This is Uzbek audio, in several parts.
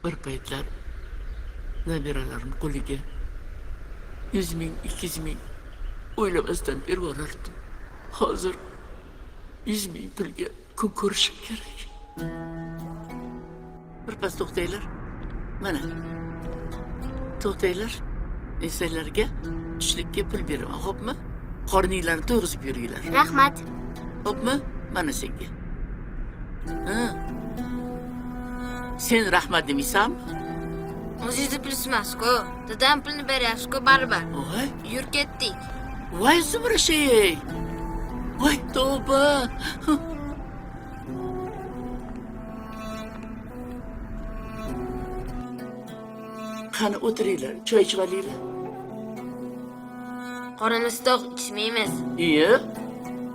Bir paytlar nabiralarim qo'liga 100 ming, 200 ming o'ylamasdan berib yuborardim. Hozir 100 ming pulga kun ko'rishim kerak. Birpas to'xtanglar. Mana. To'xtanglar. Men sizlarga tushlikka pul beraman, xo'pmi? Qorninglarni to'yg'izib yuringlar. Rahmat. Xo'pmi? Mana senga. Ha. Sen rahmat demaysanmi? O'zingizni pulsiz emas-ku. Dadam pulni beryapsiz-ku baribir. Voy, Yur ketdik. Voy zumrashey. Voy tavba. Qani o'tiringlar, choy ichib olinglar. Qornimiz to'q, ichmaymiz. Iya.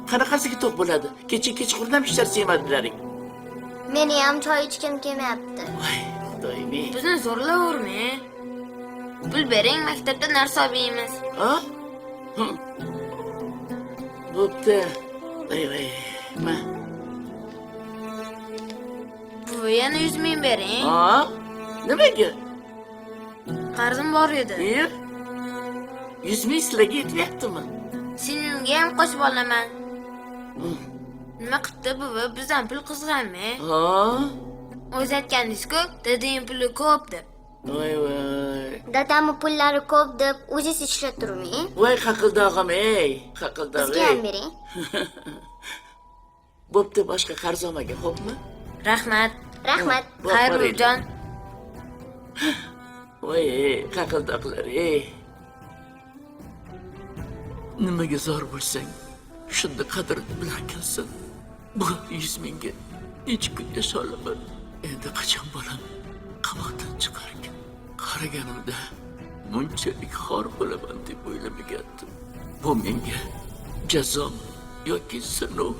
Qanaqasiga to'q bo'ladi? Kecha kechqurun ham hech narsa yemadilaring. Meni ham choy ichgim kelmayapti. Voy, xudoyim. Ey. Bizni zo'rlavermang. Pul bering, maktabda narsa olib yeymiz. Ha? Bo'pti. Voy voy. Ma. Buvi, yana 100 ming bering. Ha? Nimaga? Qarzim bor edi. Iya. 100 ming sizlarga yetmayaptimi? Singlimga ham qo'shib olaman. Nima qilibdi buvi? Bizdan pul qizg'anmang. Ha? O'zi aytgandingiz-ku, dadang puli ko'p deb. Voy voy. Dadamni pullari ko'p deb o'zingiz ishlab turmang. Voy qaqildog'im ey, qaqildog' Bizga ham ey. bering. Bo'pti, boshqa qarz olmagin, xo'pmi? Rahmat. Rahmat. Xayr, buvijon. Voy ey, qaqildoqlar ey. Nimaga zor bo'lsang, shunda qadrini bilarkansan. Bu 100 mingga necha kun yasha olaman? Endi qachon bolam qamoqdan chiqarkan? Qaraganimda bunchalik xor bo'laman deb o'ylamagandim. Bu menga jazom yoki sinov,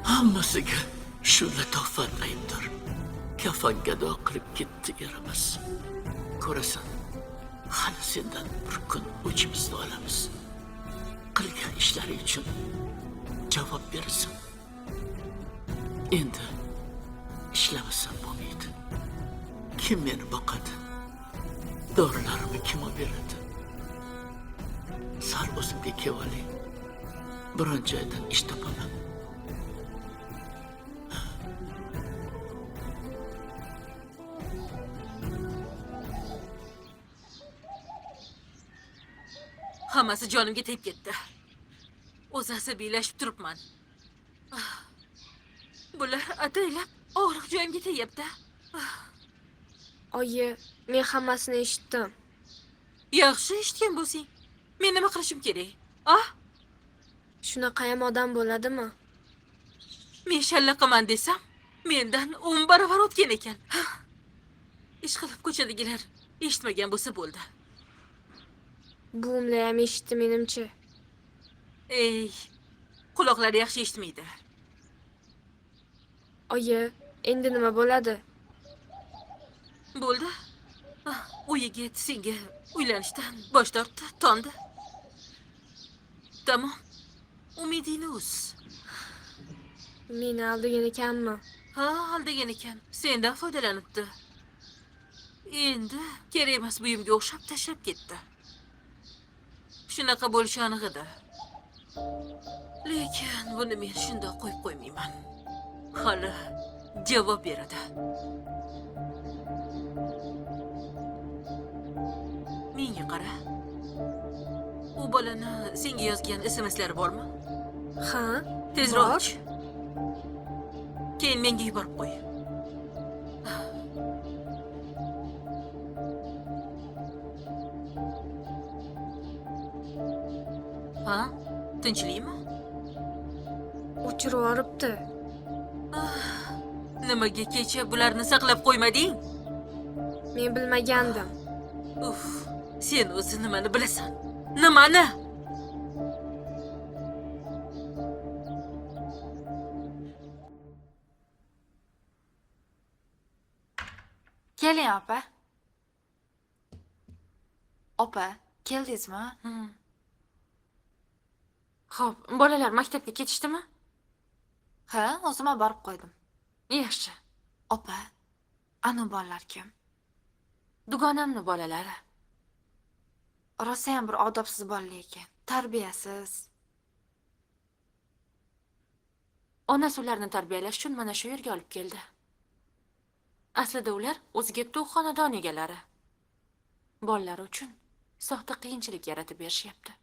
hammasiga shu latofat aybdor. Kafan gado qilib ketdi yaramas. Ko'rasan, hali sendan bir kun o'chimizni olamiz. Qilgan ishlari uchun javob berasan. Endi ishlamasam bo'lmaydi. Kim meni boqadi? Dorilarimni kim olib beradi? Sal o'zimga kelib olay. Biron joydan ish topaman. Hammasi jonimga tegib ketdi. O'zi asabiylashib turibman. Bular ataylab og'riq joyimga tegyapti. Oyi, men hammasini eshitdim. Yaxshi eshitgan bo'lsang, men nima qilishim kerak? Ah? Shunaqayam odam bo'ladimi? Men shallaqaman desam, mendan 10 barobar o'tgan ekan. Ish qilib ko'chadagilar eshitmagan bo'lsa bo'ldi. Buvimlar ham eshitdi menimcha. Ey, quloqlari yaxshi eshitmaydi. Oyi, endi nima bo'ladi? Bo'ldi. U yigit senga uylanishdan bosh tortdi, tondi. Tamom. Umidingni uz. Meni aldagan ekanmi? Ha, aldagan ekan. Sendan foydalanibdi. Endi kerak emas buyumga o'xshab tashlab ketdi. Shunaqa bo'lishi aniq edi. Lekin buni men shundoq qo'yib qo'ymayman. Hali javob beradi. Menga qara. U bolani senga yozgan SMSlari bormi? Ha. Tezroq och. Keyin menga yuborib qo'y. Ha? Tinchlikmi? O'chirib yuboribdi. Nimaga kecha bularni saqlab qo'ymading? Men bilmagandim. Uf, sen o'zi nimani bilasan? Nimani? Keling opa. Opa, keldingizmi? Xo'p, bolalar maktabga ketishdimi? Ha, o'zim ham borib qo'ydim. Yaxshi. Opa, anu bolalar kim? Dugonamni bolalari. Rosayam bir odobsiz bolalar ekan, tarbiyasiz. Onasi ularni tarbiyalash uchun mana shu yerga olib keldi. Aslida ular o'ziga to'q xonadon egalari. Bolalari uchun soxta qiyinchilik yaratib berishyapti.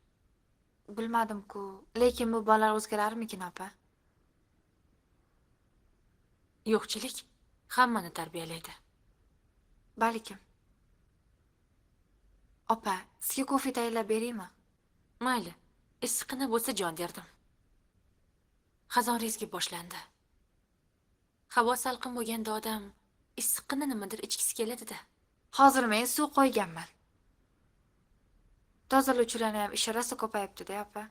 Bilmadim-ku, lekin bu bolalar o'zgalarmikin, opa? Yo'qchilik hammani tarbiyalaydi. Balkim. Opa, sizga kofe tayyorlab beraymi? Mayli, issiqqina bo'lsa jon derdim. Xazon rezgi boshlandi. Havo salqin bo'lganda odam issiqqina nimadir ichgisi keladi-da. Hozir men suv qo'yganman. Tozalovchilarni ham ishi rosa ko'payibdi-da, opa.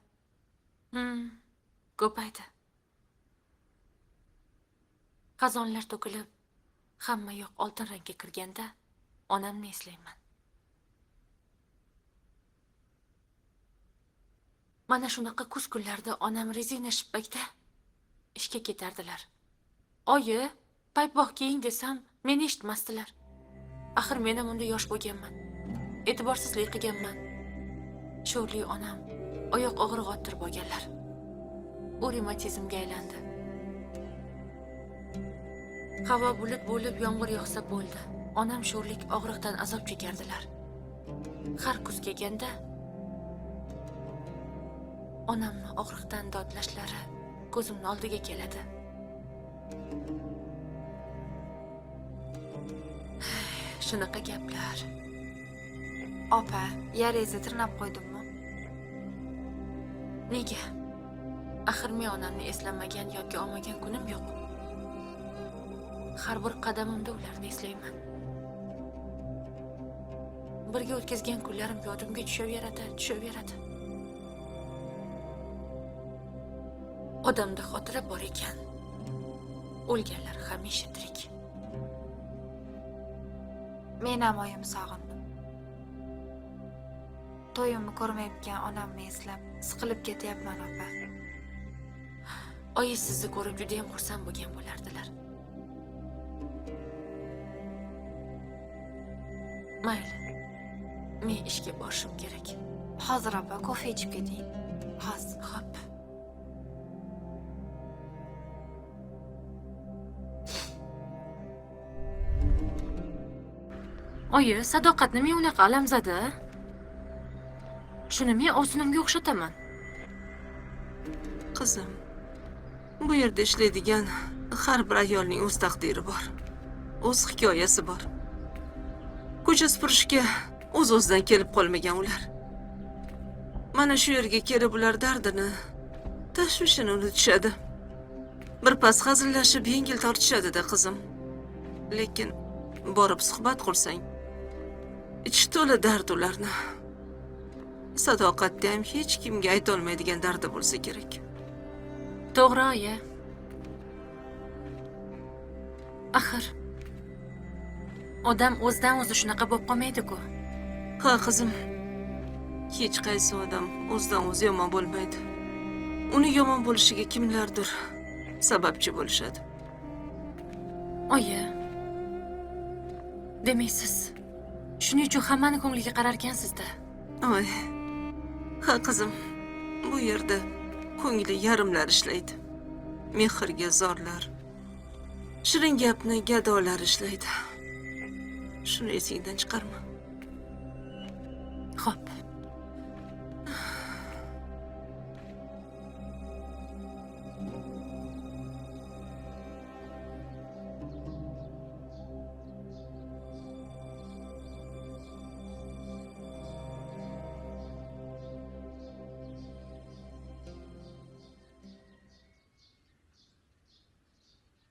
Ko'paydi. Xazonlar to'kilib, hamma yoq oltin rangga kirganda onamni eslayman. Mana shunaqa kuz kunlarida onam rezina shippakda ishga ketardilar. Oyi, paypoq kiying desam, meni eshitmasdilar. Axir men ham unda yosh bo'lganman. E'tiborsizlik qilganman. Sho'rli onam oyoq og'riq ottirib olganlar. U revmatizmga aylandi. Havo bulut bo'lib yomg'ir yog'sa bo'ldi. Onam sho'rlik og'riqdan azob chekardilar. Har kuz kelganda onamni og'riqdan dodlashlari ko'zimning oldiga keladi. Shunaqa gaplar. Opa, yarangizni tirnab qo'ydimmi? Nega? Axir men onamni eslamagan yoki olmagan kunim yo'q. Har bir qadamimda ularni eslayman. Birga o'tkazgan kunlarim yodimga tushaveradi, tushaveradi. Odamda xotira bor ekan. O'lganlar hamisha tirik. Men ham oyimni sog'indim. To'yimni ko'rmayotgan onamni eslab siqilib ketyapman, opa. Oyi sizni ko'rib juda ham xursand bo'lgan bo'lardilar. Mayli. Men ishga borishim kerak. Hozir opa, kofe ichib keting. Hozir. Xo'p. Oyi, sadoqatni men unaqa alamzada. Shuni men ovsinimga o'xshataman. Qizim, bu yerda ishlaydigan har bir ayolning o'z taqdiri bor. O'z hikoyasi bor. Ko'cha supurishga o'z-o'zidan kelib qolmagan ular. Mana shu yerga kelib ular dardini, tashvishini unutishadi. Bir pas hazillashib yengil tortishadi-da, qizim. Lekin borib suhbat qursang, ichi to'la dard ularni. Sadoqatda ham hech kimga aytolmaydigan dardi bo'lsa kerak. To'g'ri, oyi. Axir odam o'zidan o'zi shunaqa bo'lib qolmaydi-ku. Ha, qizim. Hech qaysi odam o'zidan o'zi yomon bo'lmaydi. Uni yomon bo'lishiga kimlardir sababchi bo'lishadi. Oyi. Demak siz shuning uchun hammani ko'ngliga qararkansiz-da. Oy. Ha, qizim. Bu yerda ko'ngli yarimlar ishlaydi. Mehrga zorlar. Shirin gapni gadolar ishlaydi. Shuni esingdan chiqarma. Xo'p.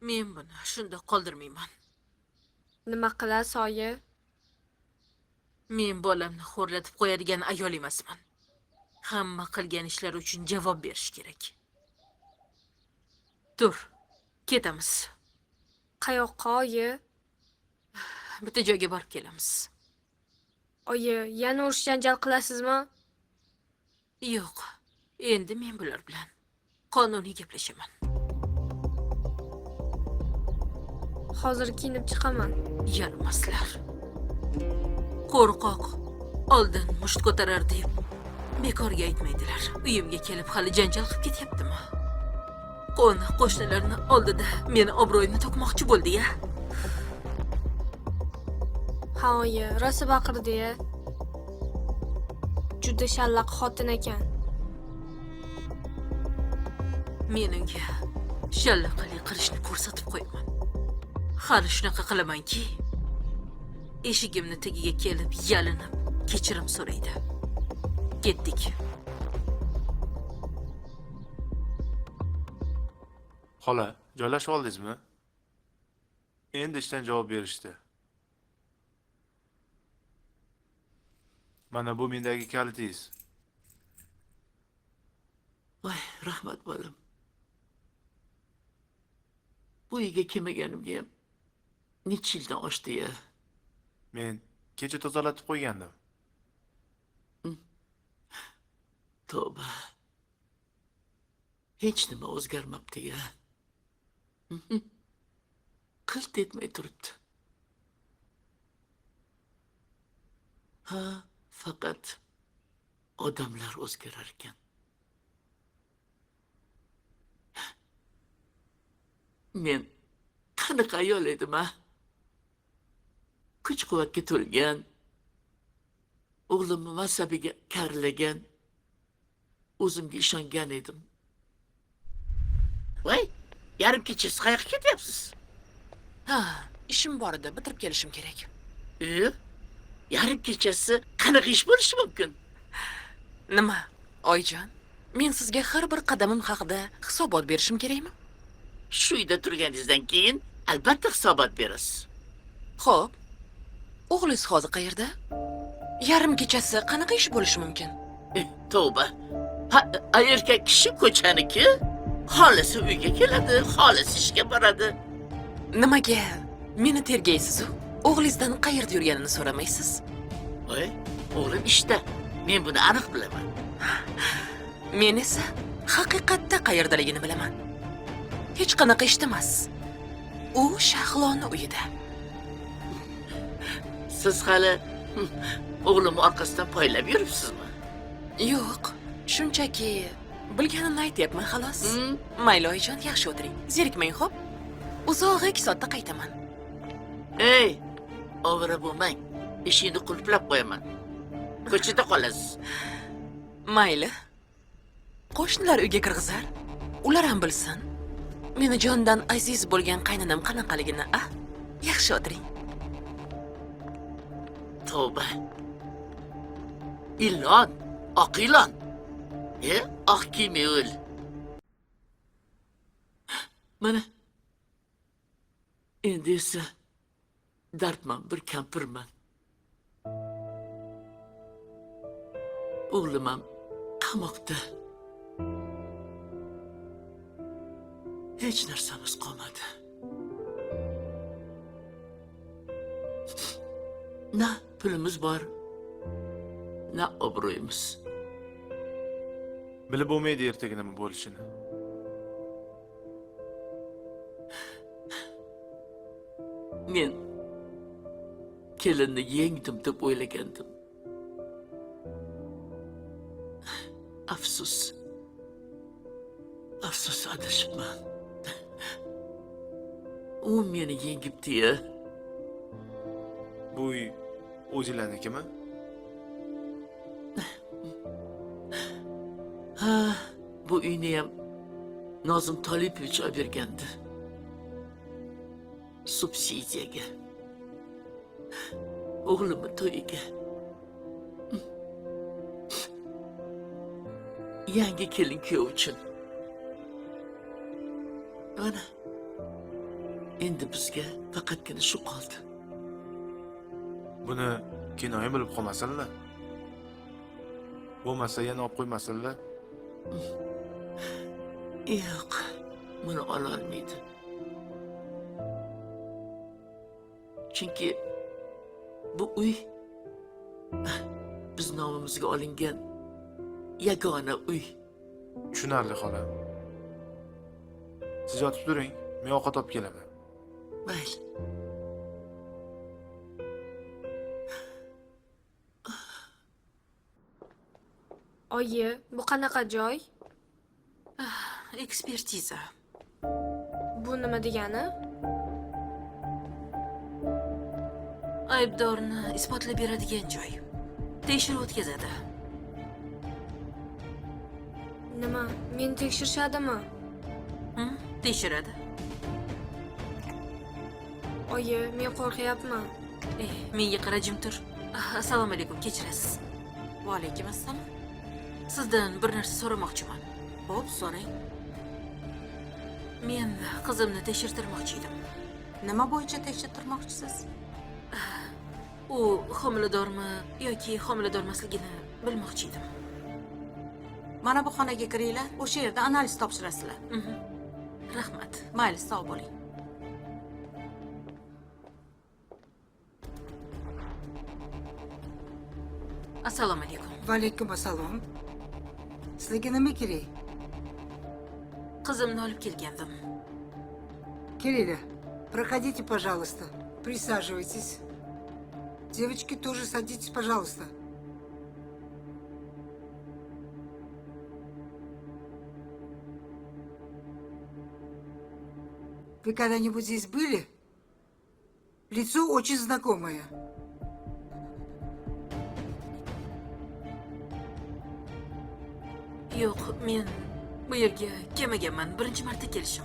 Men buni shundoq qoldirmayman. Nima qilasiz, oyi? Men bolamni xo'rlatib qo'yadigan ayol emasman. Hamma qilgan ishlari uchun javob berish kerak. Tur, ketamiz. Qayoqqa, oyi? Bitta joyga borib kelamiz. Oyi, yana urush janjal qilasizmi? Yo'q, endi men bular bilan qonuniy gaplashaman. Hozir kiyinib chiqaman. Yaramaslar. Qo'rqoq oldin musht ko'tarar deb bekorga aytmaydilar. Uyimga kelib hali janjal qilib ketyaptimi? Qo'ni qo'shnilarni oldida meni obro'yimni to'kmoqchi bo'ldi-ya. Ha oyi, rosa baqirdi-ya. Juda shallaq xotin ekan. Men unga shallaqalik qilishni ko'rsatib qo'yaman. Hali shunaqa qilamanki, eshigimni tagiga kelib yalinib kechirim so'raydi. Ketdik. Xola, joylashib oldingizmi? Endi ishdan javob berishdi. Mana bu mendagi kalitingiz. Voy, rahmat bolam. Bu uyga kelmaganimga ham necha yildan oshdi-ya. Men kecha tozalatib qo'ygandim. Tavba. Hech nima o'zgarmabdi-ya. Qilt etmay turibdi. Ha, faqat odamlar o'zgarar ekan. Men qanaqa ayol edim, a? Kuch-quvvatga to'lgan, o'g'limni masabiga karilagan, o'zimga ishongan edim. Voy, yarim kechasi qayoqqa ketyapsiz? Ha, ishim bor edi, bitirib kelishim kerak. Yarim kechasi qanaqa ish bo'lishi mumkin? Nima, oyijon? Men sizga har bir qadamim haqida hisobot berishim kerakmi? Shu uyda turganingizdan keyin albatta hisobot berasiz. Xo'p. O'g'lingiz hozir qayerda? Yarim kechasi qanaqa ish bo'lishi mumkin? Tavba. Ha, erkak kishi ko'chaniki, xolisi uyga keladi, xolisi ishga boradi. Nimaga meni tergaysiz-u? O'g'lingizdan qayerda yurganini so'ramaysiz? Voy, o'g'lim ishda. Men buni aniq bilaman. Men esa haqiqatda qayerdaligini bilaman. Hech qanaqa ishda emas. U Shahloni uyida. Siz hali o'g'lim orqasidan poylab yuribsizmi? Yo'q, shunchaki bilganimni aytyapman xolos. Mayli oyijon, yaxshi o'tiring. Zerikmang, xo'p? Uzog'i 2 soatda qaytaman. Ey, ovora bo'lmang. Eshikni qulflab qo'yaman. Ko'chada qolasiz. Mayli. Qo'shnilar uyga kirg'izar. Ular ham bilsin. Meni jondan aziz bo'lgan qaynonam qanaqaligini, a? Yaxshi o'tiring. Tavba. Ilon, oq ilon. Oq kiymi o'l. Mana endi esa dardman bir kampirman. O'g'lim ham qamoqda. Hech narsamiz qolmadi. Na pulimiz bor, na obro'yimiz. Bilib bo'lmaydi ertaga nima bo'lishini. Men kelinni yengdim deb o'ylagandim. Afsus. Afsus, adashibman. U meni yengibdi-ya. Bu uy o'zinglarnikimi? Ha, bu uyni ham Nozim Tolipovich olib bergandi. Subsidiyaga. O'g'limni to'yiga. Yangi kelin kuyov uchun. Mana endi bizga faqatgina shu qoldi. Buni kinoyim bilib qolmasinlar. Bo'lmasa yana olib qo'ymasinlar. Yo'q, buni ola olmaydi. Chunki bu uy biz nomimizga olingan yagona uy. Tushunarli xola. Siz yotib turing, men ovqat olib kelaman. Mayli. Oyi, bu qanaqa joy? Ekspertiza. Bu nima degani? Aybdorni isbotlab beradigan joy. Tekshiruv o'tkazadi. Nima, meni tekshirishadimi? Tekshiradi. Oyi, men qo'rqyapman. Menga qara, jim tur. Assalomu alaykum, kechirasiz. Va alaykum assalom. Sizdan bir narsa so'ramoqchiman. Xo'p, so'rang. Men qizimni tekshirtirmoqchi edim. Nima bo'yicha tekshirtirmoqchisiz? U homiladormi yoki homiladormasligini bilmoqchi edim. Mana bu xonaga kiringlar, o'sha yerda analiz topshirasizlar. Rahmat. Mayli, sog' bo'ling. Assalomu alaykum. Va alaykum assalom. Sizlarga nima kerak? Qizimni olib kelgandim. Kelinglar. Проходите, пожалуйста. Присаживайтесь. Девочки, тоже садитесь, пожалуйста. Вы когда-нибудь здесь были? Лицо очень знакомое. Yo'q, men bu yerga kelmaganman. Birinchi marta kelishim.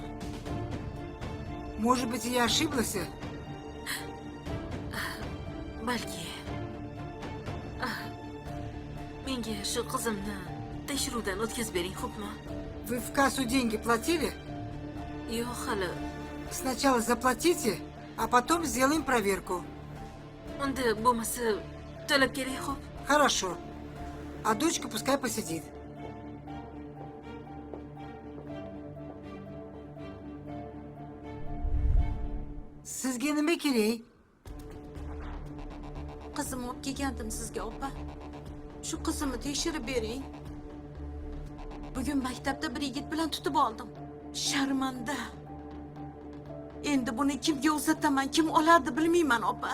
Может быть, я ошиблась? Balki. Menga shu qizimni tekshiruvdan o'tkazib bering, xo'pmi? Вы в кассу деньги платили? Yo'q, hali. Сначала заплатите, а потом сделаем проверку. Unda bo'lmasa to'lab kelay, xo'p? Хорошо. А дочка пускай посидит. Sizga nima kerak? Qizimni olib kelgandim sizga, opa. Shu qizimni tekshirib bering. Bugun maktabda bir yigit bilan tutib oldim. Sharmanda. Endi buni kimga uzataman, kim oladi bilmayman, opa.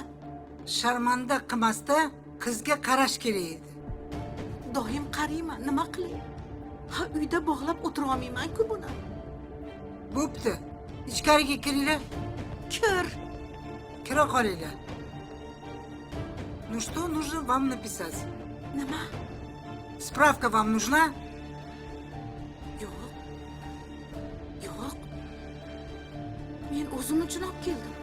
Sharmanda qilmasda qizga qarash kerak edi. Doim qarayman, nima qilay? Ha, uyda bog'lab o'tira olmayman-ku buni. Bo'pti. Ichkariga kiringlar. Kir. Kira qolinglar. Ну что нужно вам написать? Nima? Справка вам нужна? Yo'q. Yo'q. Men o'zim uchun olib keldim.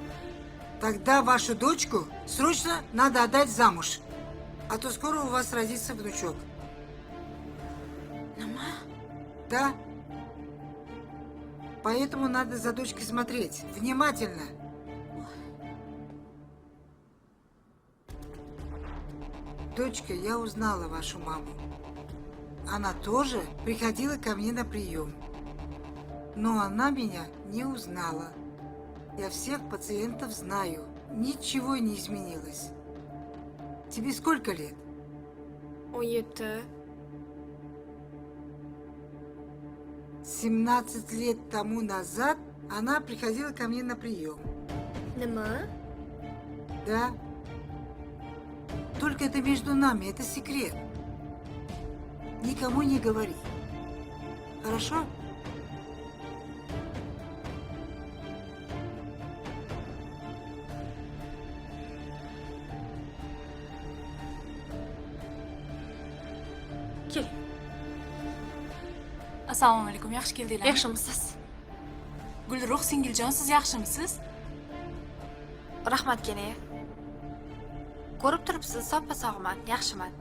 Тогда вашу дочку срочно надо отдать замуж. А то скоро у вас родится внучок. Nima? Да. Поэтому надо за дочкой смотреть внимательно. Дочка, я узнала вашу маму. Она тоже приходила ко мне на прием. Но она меня не узнала. Я всех пациентов знаю. Ничего не изменилось. Тебе сколько лет? 17. 17 лет тому назад она приходила ко мне на прием. Nima? Да. Только это между нами, это секрет. Никому не говори. Хорошо? Keling. Assalomu alaykum, yaxshi keldinglarmi? Yaxshimisiz? Gulruh singiljon, siz yaxshimisiz? Rahmat, kene. Ko'rib turibsiz, soppa sog'man, yaxshiman.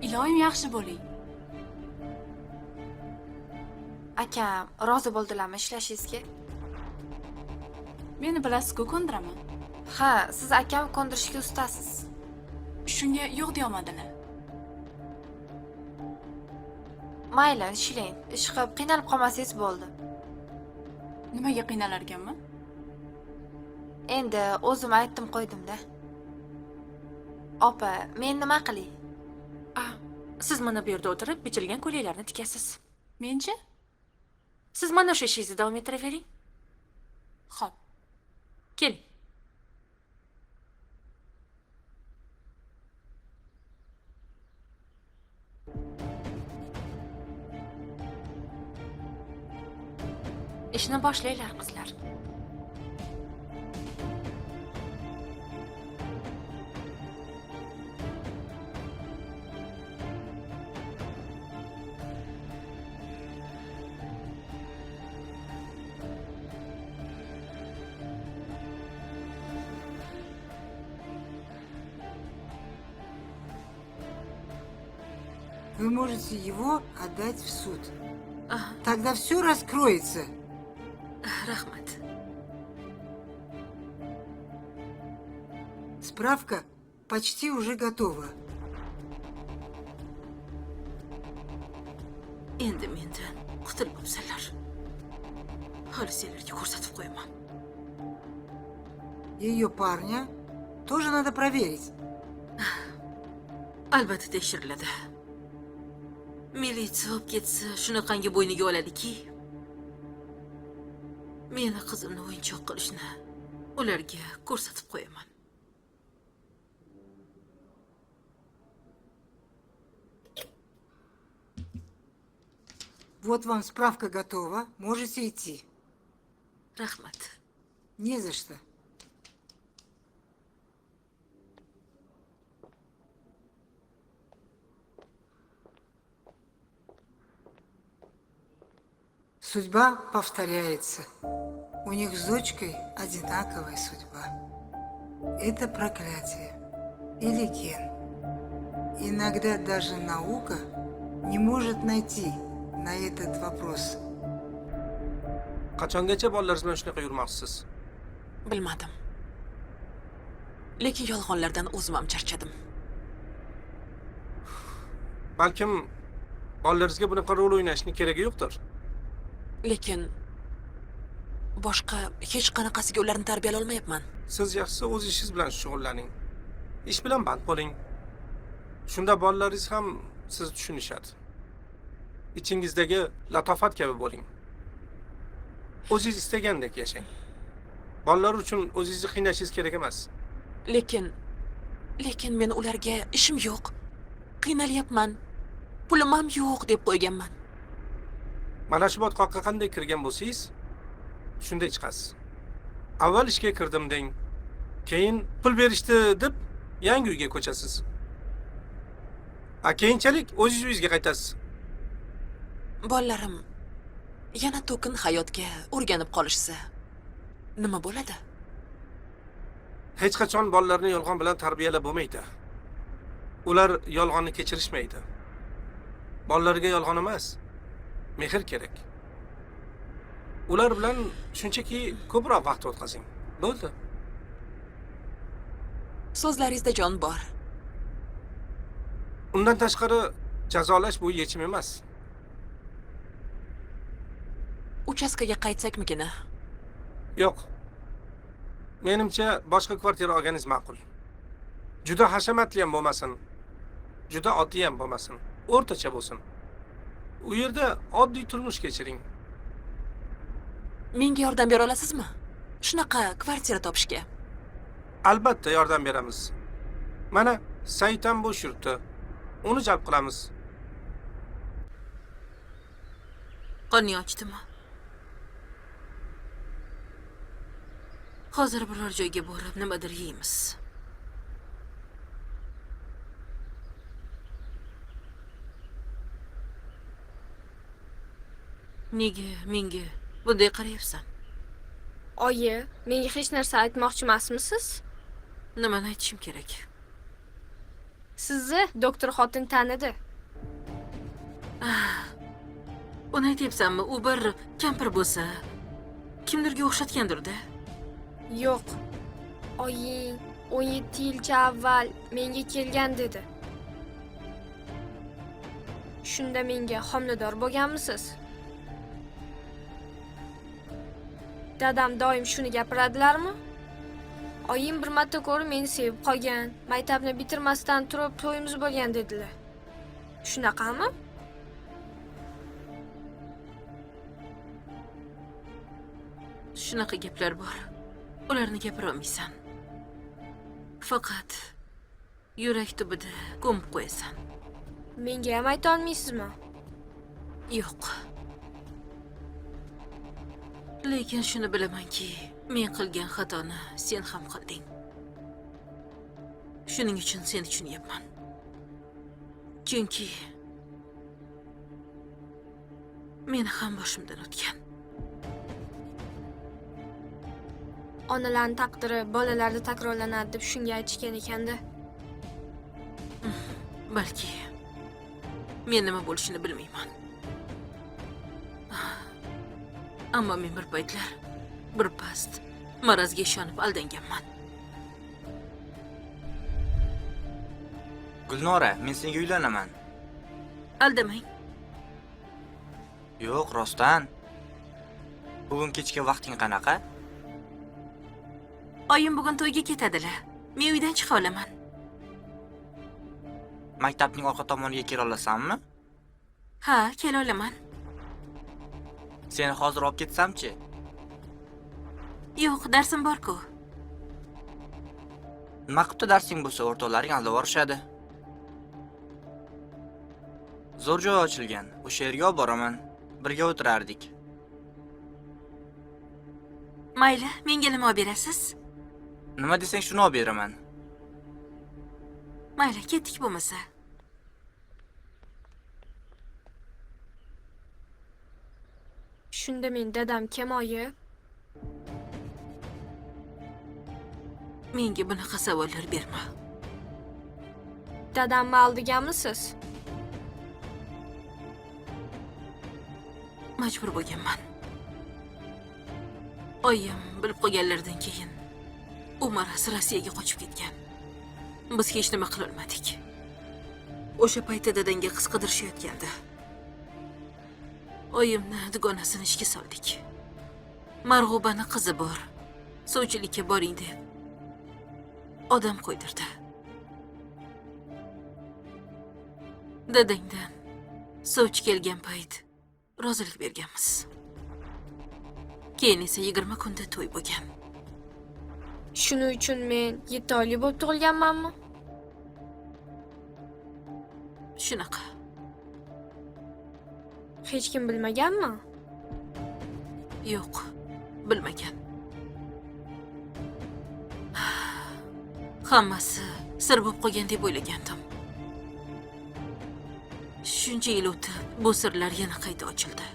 Iloyim yaxshi bo'ling. Akam, rozi bo'ldilarmi ishlashingizga? Meni bilasiz-ku, ko'ndiraman. Ha, siz akam ko'ndirishga ustasiz. Shunga yo'q deyolmadilar. Mayli, ishlang. Ish qilib qiynalib qolmasangiz bo'ldi. Nimaga qiynalar ekanman? Endi o'zim aytdim qo'ydim-da. Opa, men nima qilay? Siz mana bu yerda o'tirib bichilgan ko'ylaklarni tikasiz. Menchi? Siz mana shu ishingizni davom ettiravering. Xo'p. Keling. Ishni boshlanglar, qizlar. Вы можете его отдать в суд. Тогда все раскроется. Rahmat. Справка почти уже готова. Endi mendan qutulmabsanlar. Hali senlarga ko'rsatib qo'yaman. Ее парня тоже надо проверить. Albatta tekshiriladi. Militsiya olib ketsa, shunaqangi bo'yniga oladiki, meni qizimni o'yinchoq qilishni ularga ko'rsatib qo'yaman. Вот вам справка готова. Можете идти. Rahmat. Не за что. Судьба повторяется. У них с дочкой одинаковая судьба. Это проклятие или ген. Иногда даже наука не может найти на этот вопрос. Qachongacha bolalaringiz bilan shunaqa yurmoqchisiz? Bilmadim. Lekin yolg'onlardan o'zim ham charchadim. Balkim bolalaringizga bunaqa rol o'ynashning keragi yo'qdir. Lekin boshqa hech qanaqasiga ularni tarbiyalay olmayapman. Siz yaxshisi o'z ishingiz bilan shug'ullaning. Ish bilan band bo'ling. Shunda bolalaringiz ham sizni tushunishadi. Ichingizdagi latofat kabi bo'ling. O'zingiz istagandek yashang. Bolalar uchun o'zingizni qiynashingiz kerak emas. Lekin men ularga ishim yo'q, qiynalyapman, pulim ham yo'q deb qo'yganman. Mana shu botqoqqa qanday kirgan bo'lsangiz, shunday chiqasiz. Avval ishga kirdim deng, keyin pul berishdi deb yangi uyga ko'chasiz. A keyinchalik o'zingiz uyingizga qaytasiz. Bolalarim yana to'kin hayotga o'rganib qolishsa, nima bo'ladi? Hech qachon bolalarni yolg'on bilan tarbiyalab bo'lmaydi. Ular yolg'onni kechirishmaydi. Bolalarga yolg'on emas, mehr kerak. Ular bilan shunchaki ko'proq vaqt o'tkazing. Bo'ldi. So'zlaringizda jon bor. Undan tashqari jazolash bu yechim emas. Uchastkaga qaytsakmikina? Yo'q. Menimcha boshqa kvartira olganingiz ma'qul. Juda hashamatli ham bo'lmasin, juda oddiy ham bo'lmasin, o'rtacha bo'lsin. U yerda oddiy turmush kechiring. Menga yordam bera olasizmi? Shunaqa kvartira topishga. Albatta yordam beramiz. Mana Said ham bo'sh yuribdi. Uni jalb qilamiz. Qorning ochdimi? Hozir biror joyga borib nimadir yeymiz. Nega menga bunday qarayapsan? Oyi, menga hech narsa aytmoqchi emasmisiz? Nimani aytishim kerak? Sizni doktor xotin tanidi. Uni aytyapsanmi? U bir kampir bo'lsa, kimdirga o'xshatgandir-da. Yo'q. Oying 17 yilcha avval menga kelgan dedi. Shunda menga homilador bo'lganmisiz? Dadam doim shuni gapiradilarmi? Oyim bir marta ko'rib meni sevib qolgan, maktabni bitirmasdan turib to'yimiz bo'lgan dedilar. Shunaqami? Shunaqa gaplar bor. Ularni gapira olmaysan. Faqat yurak tubida ko'mib qo'yasan. Menga ham ayta olmaysizmi? Yo'q. Lekin shuni bilamanki, men qilgan xatoni sen ham qilding. Shuning uchun seni tushunyapman. Chunki meni ham boshimdan o'tgan. Onalarning taqdiri bolalarda takrorlanadi deb shunga aytishgan ekanda. Balki men nima bo'lishini bilmayman. Ammo men bir paytlar bir past marazga ishonib aldanganman. Gulnora, men senga uylanaman. Aldamang. Yo'q, rostdan. Bugun kechga vaqting qanaqa? Oyim bugun to'yga ketadilar. Men uydan chiqa olaman. Maktabning orqa tomoniga kela olasanmi? Ha, kela olaman. Seni hozir olib ketsamchi? Yo'q, darsim bor-ku. Nima qilibdi darsing bo'lsa, o'rtoqlaring aldab yuborishadi. Zo'r joy ochilgan. O'sha yerga olib boraman. Birga o'tirardik. Mayli, menga nima olib berasiz? Nima desang shuni olib beraman. Mayli, ketdik bo'lmasa. Shunda men dadam kim oyi? Menga bunaqa savollar berma. Dadamni aldaganmisiz? Majbur bo'lganman. Oyim bilib qolganlaridan keyin u maraz Rossiyaga qochib ketgan. Biz hech nima qila olmadik. O'sha paytda dadangga qiz qidirishayotgandi. Oyimni dugonasini ishga soldik. Marg'ubani qizi bor. Sovchilikka boring deb odam qo'ydirdi. Dadangdan sovchi kelgan payt rozilik berganmiz. Keyin esa 20 kunda to'y bo'lgan. Shuning uchun men 7 oylik bo'lib tug'ilganmanmi? Shunaqa. Hech kim bilmaganmi? Yo'q, bilmagan. Hammasi sir bo'lib qolgan deb o'ylagandim. Shuncha yil o'tib, bu sirlar yana qayta ochildi.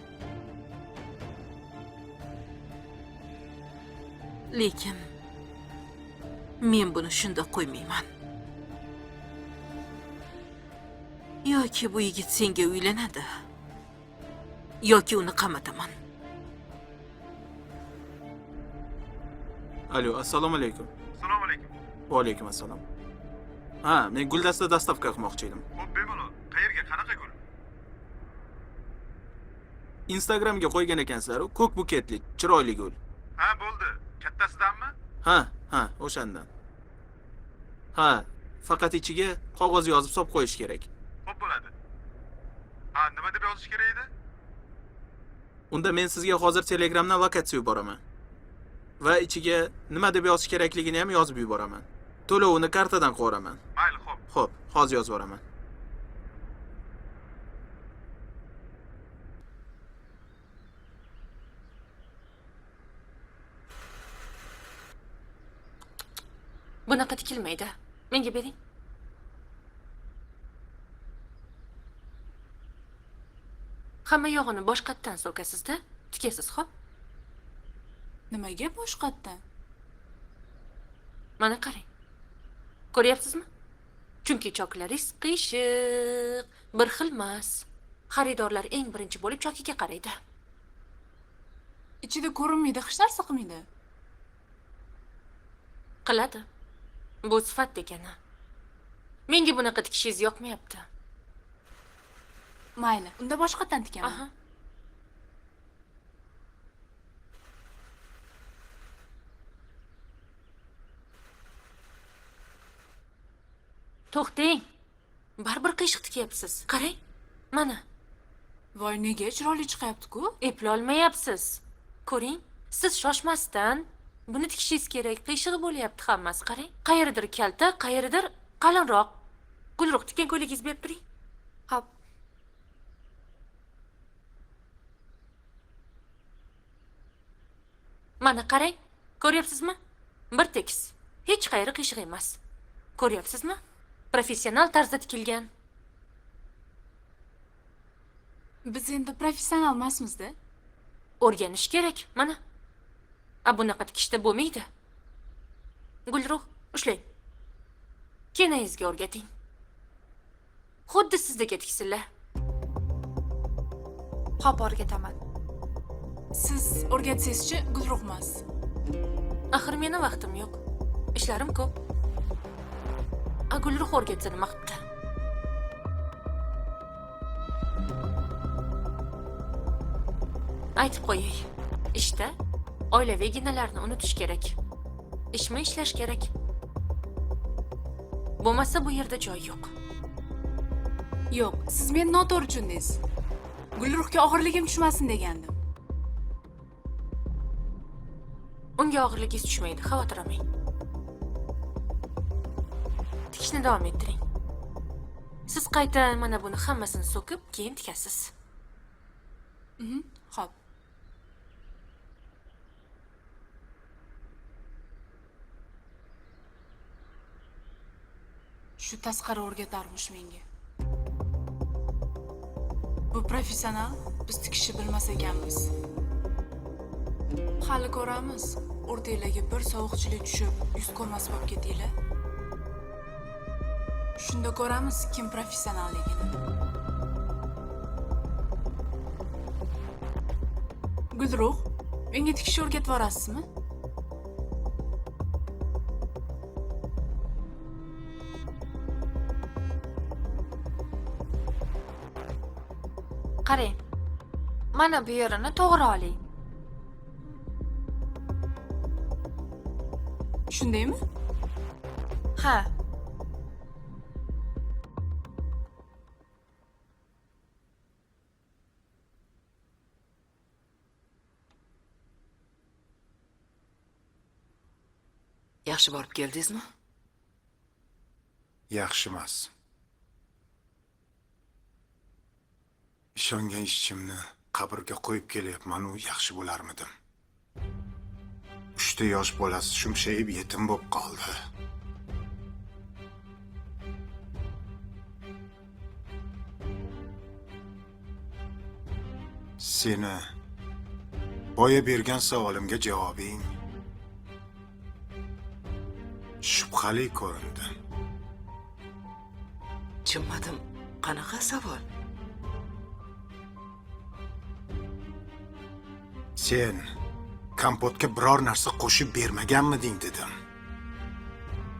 Lekin men buni shundoq qo'ymayman. Yoki bu yigit senga uylanadi, yoki uni qamataman. Alo, assalomu alaykum. Assalomu alaykum. Va alaykum assalom. Ha, men guldasta dastavka qilmoqchi edim. Xo'p, bemalol. Qayerga, qanaqa gul? Instagramga qo'ygan ekansizlar-ku, ko'k buketli, chiroyli gul. Ha, bo'ldi. Kattasidanmi? Ha, ha, o'shandan. Ha, faqat ichiga qog'oz yozib solib qo'yish kerak. Xo'p bo'ladi. Ha, nima deb yozish kerak edi? Unda men sizga hozir Telegramdan lokatsiya yuboraman. Va ichiga nima deb yozish kerakligini ham yozib yuboraman. To'lovini kartadan qo'raman. Mayli, xo'p. Xo'p, hozir yozib yuboraman. Bunaqa tikilmaydi. Menga bering. Hamma yog'ini boshqatdan so'kasizda, tikasiz, xo'p? Nimaga boshqatdan? Mana qarang. Ko'ryapsizmi? Chunki choklaringiz qiyshiq, bir xil emas. Xaridorlar eng birinchi bo'lib chokiga qaraydi. Ichida ko'rinmaydi, hech narsa qilmaydi. Qiladi. Bu sifat degani. Menga bunaqa tikishingiz yoqmayapti. Mayli, unda boshqatdan tikaman. Aha. To'xtang. Baribir qiyshiq tikyapsiz. Qarang. Mana. Voy, nega chiroyli chiqyapti-ku? Eplolmayapsiz. Ko'ring, siz shoshmasdan buni tikishingiz kerak. Qiyshig'i bo'lyapti hammasi. Qarang. Qayeridir kalta, qayeridir qalinroq. Gulruh tikkan ko'ylagingizni berib turing. Hop. Mana qarang, ko'ryapsizmi? Bir tekis. Hech qayeri qiyshiq emas. Ko'ryapsizmi? Professional tarzda tikilgan. Biz endi professional emasmiz-da. O'rganish kerak, mana. A bunaqa tikishda bo'lmaydi. Gulruh, ushlang. Kenayizga o'rgating. Xuddi sizdek tiksinlar. Xo'p, o'rgataman. Siz o'rgatsangizchi, Gulruh emas. Axir meni vaqtim yo'q. Ishlarim ko'p. A Gulruh o'rgatsa nima qilibdi? Aytib qo'yay. Ishda oilaviy ginalarni unutish kerak. Ishmi ishlash kerak. Bo'lmasa bu yerda joy yo'q. Yo'q, siz meni noto'g'ri tushundingiz. Gulruhga og'irligim tushmasin degandim. Unga og'irligingiz tushmaydi, xavotir olmang. Tikishni davom ettiring. Siz qayta mana buni hammasini so'kib, keyin tikasiz. Xo'p. Shu tasqara o'rgatarmish menga. Bu professional, biz tikishni bilmas ekanmiz. Hali ko'ramiz, o'rtanglarga bir sovuqchilik tushib, yuz ko'rmas bo'lib ketinglar. Shunda ko'ramiz kim professionalligini. Gulruh, menga tikishni o'rgatib yuborasizmi? Qarang. Mana bu yerini to'g'ri oling. Shundaymi? Ha. Yaxshi borib keldingizmi? Yaxshi emas. Ishongan ishchimni qabrga qo'yib kelyapman, u yaxshi bo'larmidim? 3 ta yosh bolasi shumshayib yetim bo'lib qoldi. Seni boya bergan savolimga javobing shubhali ko'rindi. Tushunmadim. Qanaqa savol? Sen kompotga biror narsa qo'shib bermaganmiding dedim.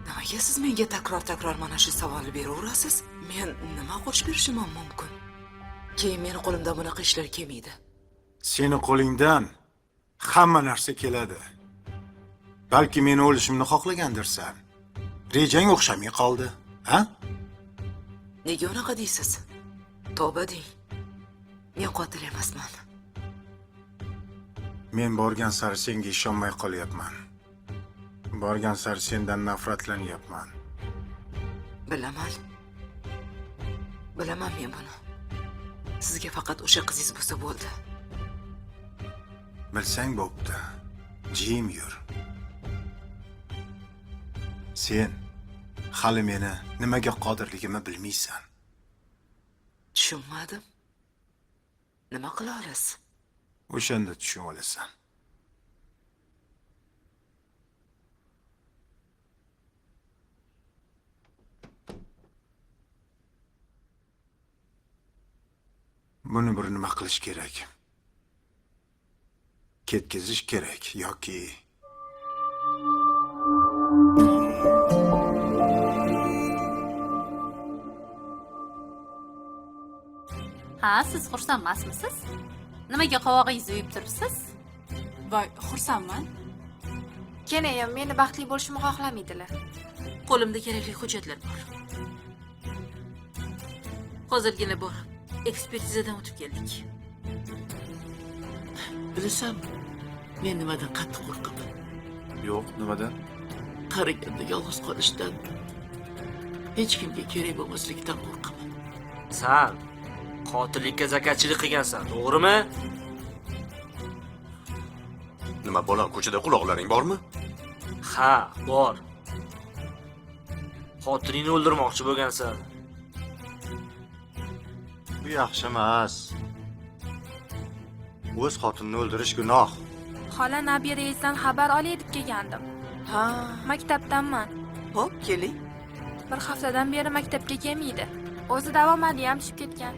Nimaga siz menga takror-takror mana shu savolni beraverasiz? Men nima qo'shib berishim ham mumkin? Keyin meni qo'limdan bunaqa ishlar kelmaydi. Seni qo'lingdan hamma narsa keladi. Balki meni o'lishimni xohlagandirsan. Rejang o'xshamay qoldi, ha? Nega unaqa deysiz? Tavba deng. Men qotil emasman. Men borgan sari senga ishonmay qolyapman. Borgan sari sendan nafratlanyapman. Bilaman. Bilaman men buni. Sizga faqat o'sha qizingiz bo'lsa bo'ldi. Bilsang bo'pti. Jim yur. Sen hali meni nimaga qodirligimni bilmaysan. Tushunmadim. Nima qila olasiz? O'shanda tushunib olasan. Buni bir nima qilish kerak? Ketkazish kerak yoki Ha, siz xursand emasmisiz? Nimaga qovog'ingizni uyib turibsiz? Voy, xursandman. Kenayam meni baxtli bo'lishimni xohlamaydilar. Qo'limda kerakli hujjatlar bor. Hozirgina borib ekspertizadan o'tib keldik. Bilasanmi, men nimadan qattiq qo'rqaman? Yo'q, nimadan? Qariganda yolg'iz qolishdan, hech kimga kerak bo'lmaslikdan qo'rqaman. San qotillikka zakatchilik qilgansan, to'g'rimi? Nima bola, ko'chada quloqlaring bormi? Ha, bor. Xotiningni o'ldirmoqchi bo'lgansan. Bu yaxshi emas. O'z xotinini o'ldirish gunoh. Xola, nabirangizdan xabar olay deb kelgandim. Ha. Maktabdanman. Xo'p, keling. Bir haftadan beri maktabga kelmaydi. O'zi davom ham tushib ketgan.